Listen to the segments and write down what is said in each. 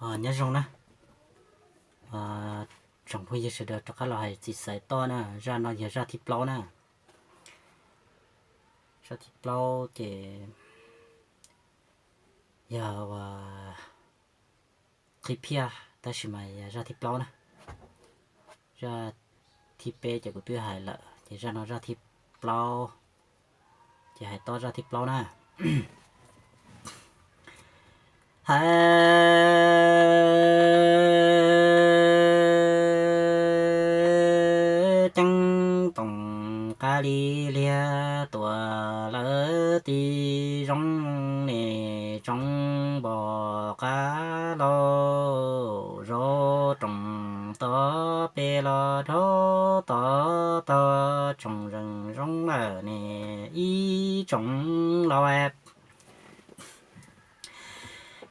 Nyob zoo na, tsoom phooj ywg sawv daws rov qab los hais txiv xaiv toj na, zaj no yog zaj thib plaub na. Zaj thib plaub ces yog uas qhib phiaj tab sis mas yog zaj thib plaub na. Zaj thib peb ces kuv twb hais lawm ces zaj no zaj thib plaub, ces hais toj zaj thib plaub na. Hais ceeb toom qab li liag tuam lawv ti zoo, nim tsoov npom qab lauj, zov roos tod pem los dhau tod tog tsoom zeem zoo lawm ne ib tsoom laus.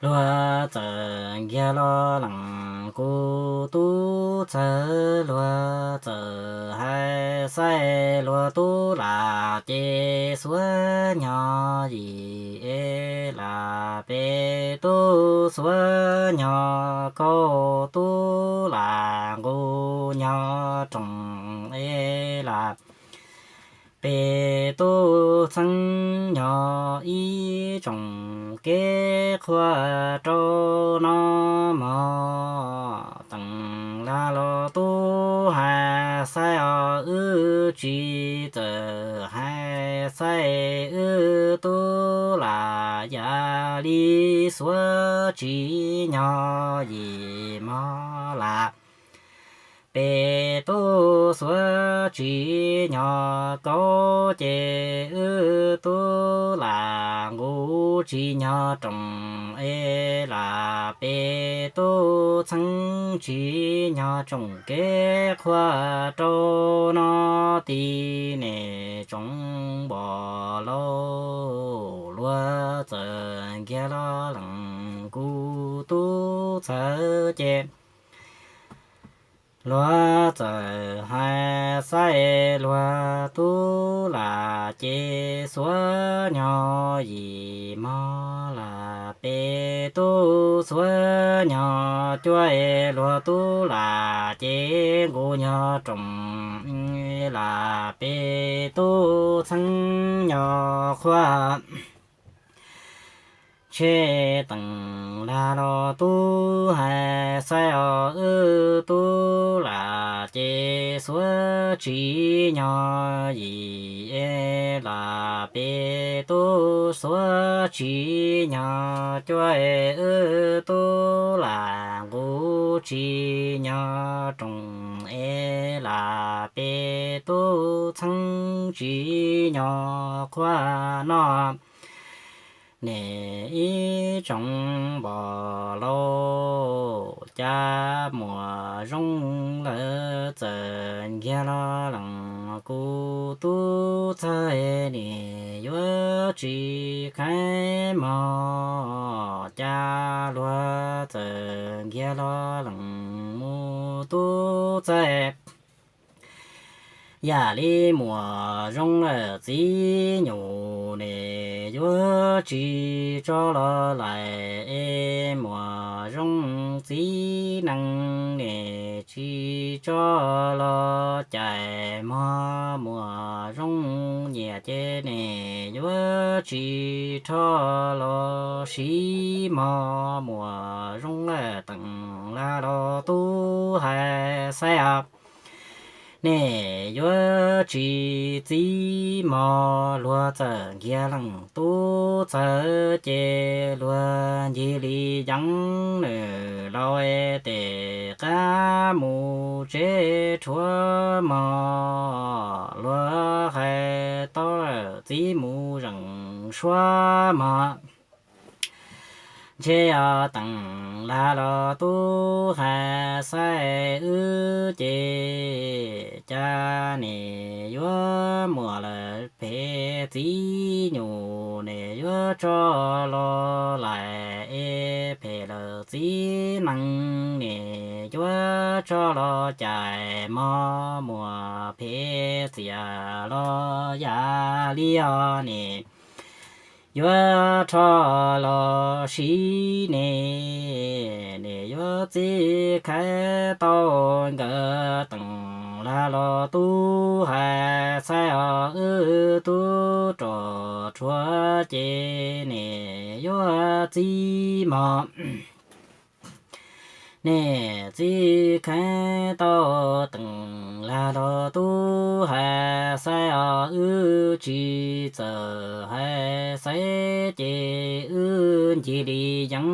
Luag txawm nkiag los lees kuv tub txawg, luag txawm hais xaij luag tub lam ces xuav nyog yim es lam peb tub xuav nyog kaum, tub lam nqus nyog roos es lam peb tub txheeb nyog ib tsoom kev qhuav rau no mog. Teem Lag los tub hais xaij os, wb tsis txawm hais xaij, wb tub lam yam li xuav tsis nyog yim mog lam peb tub xuav tsis nyog kaum ces wb tub lam nqus tsis nyog roos es lam peb tub txheeb tsis nyog tsoom kev qhuav rau no ti nim tsoov npom lauj. Luag txawm nkiag los lees kuv tub txawg ces luag txawm hais xaij luag tub lam ces xuav nyog yim mog lam peb tub xuav nyog cuaj es luag tub lam ces nqus nyog roos lam peb tub txheeb nyog qhuav. Tshe Teem Lag los tub hais xaij os, wb tub lam ces xuav tsis nyog yim es lam peb tub xuav tsis nyog cuaj es wb tub lam nqus tsis nyog roos es lam peb tub txheeb tsis nyog qhuav no. Nim ib tsoom npom lauj, cas muam zoo lawv txawm nkiag los lees kuv tub txawg, nim yuav tsis kheev mog, cas luag txawm nkiag los lees mus tub txawg. Yam li muam zoo lawm txiv nyuj nim yuav tsis tso los lais es muam zoo txiv nees nim tsis tso los cais mog, muam zoo nyiam ces nim yuav tsis rho los siv mog, muam zoo lawm Teem Lag los tub hais xaij os. Nim yuav tsis txib mog, luag txawm nkiag lees tub txawg ces luag ncig li yeev nws laus es tes qab mus tsev rhuav mog, luag hais tau lawm txiv mus zeem suab mog. Ntshe yog Teem Lag los tub hais xaij wb ces cas nim yuav muam lawm phem txiv nyuj nim yuav tso los lais es phem lawm txiv nees nim yuav tso los cais mog, muam phem txias los yam li os nim yuav rho los siv ne, nim txiv khaiv tau nkawd teem lag los tub hais xaiv os, wb tub rog rhuav ces nim yuav txib mog. Nej txiv khaiv tau teem lag los tub hais xaiv os, wb tsis txawj hais xaiv ces wb ncig li yeev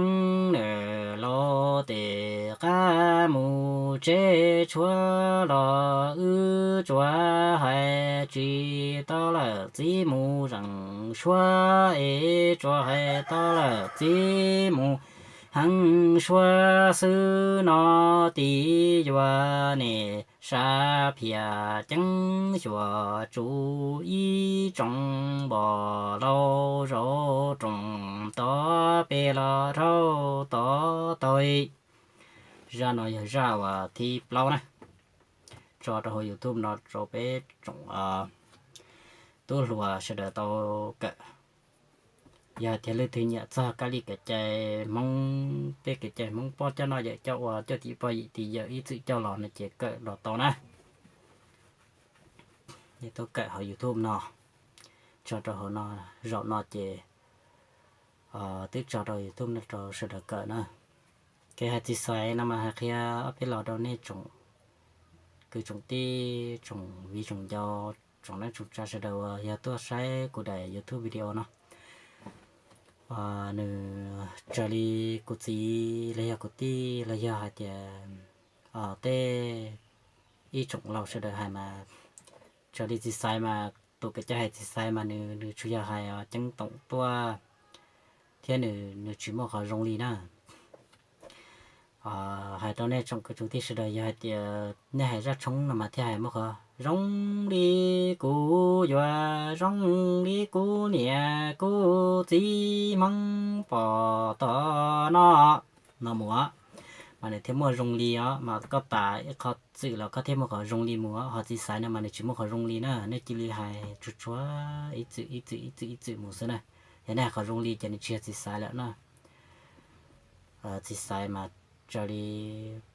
nws laus tes qab mus tsev tshuav los wb tsuas hais tsis tau lawm txiv mus zeem suab es tsuas hais tau lawm txiv mus heev suab xwb no. Tiv yuav nim sab phiaj ceeb xyuas tsuv ib tsoom npom laus zaum roos tod pem los dhau tod taug. Zaj no yog zaj uas thib plaub na, tso rau hauv YouTube no rau peb tsoom tub hluas sawv daws tau kawm. Yog tias leej twg nyiam txog kab li kev cai Hmoob, peb kev cai Hmoob poj coj noj yawm coj ua coj tim poj yim tim yawm ib txwm coj los no ces kawm los tau na. Nej tau kawm hauv YouTube no, tso rau hauv no, zaum no ces twb tso rau YouTube no rau sawv daws kawm na. Kev hais txiv xaiv no mas hais qhia ob peb los rau nej tsoom kwv tsoom tij, tsoom viv tsoom ncaus, tsoom neej tsoom tsav sawv daws uas yog tuaj saib kuv daim YouTube video no. Nws raws li kuv txiv los yog kuv tij los yog hais tias tej ib tsoom laus sawv daws hais mas raws li txiv xaiv mas tus kev cai hais txiv xaiv mas nws, nws tsuas yog hais ceeb toom tuaj thiab nws, nws tsis muaj qhov zoo li na. Hais rau nej tsoom kwv tsoom tij sawv daws yog hais tias nej hais zaj tshoob no mas thiaj hais muaj qhov zoo li kuv yuav zoo li kuv niam kuv txiv Hmoob pom tom no, no mus os, mas nws thiaj muaj zoo li os, mas koj tas ib qho txwm los koj thiaj muaj qhov zoo li mus os. Ho txiv xaiv no mas nws tsis muaj qhov zoo li na, nej cia li hais tsuag tsuag ib txwm ib txwm ib txwm ib txwm mus xwb na. Yog nej hais qhov zoo li ces nws tsis yog txiv xaiv lawm na. Txiv xaiv mas raws li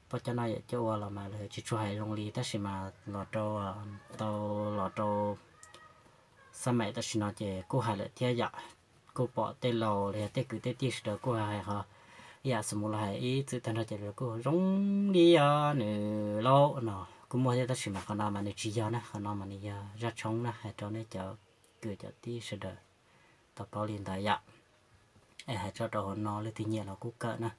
poj coj noj yawm coj ua los mas lawv tsis tshua hais zoo li, tab sis mas los rau, tau los rau xab maim tam sim no ces kuj hais lawm thiab yom. Kuj pom tej laus los yog tej kwv tej tij sawv daws kuj hais qhov ib yam xws mus los hais ib txwm tag nrho ces lawv kuj zoo li os nws laus no kuj muaj thiab, tab sis mas qhov no mas nws tsis yog na, qhov no mas nws yog zaj tshoob na, hais rau nej cov kwv cov tij sawv daws tau paub li ntawd yom. Es hais tso rau hauv no leej twg nyiam los kuj kawm na.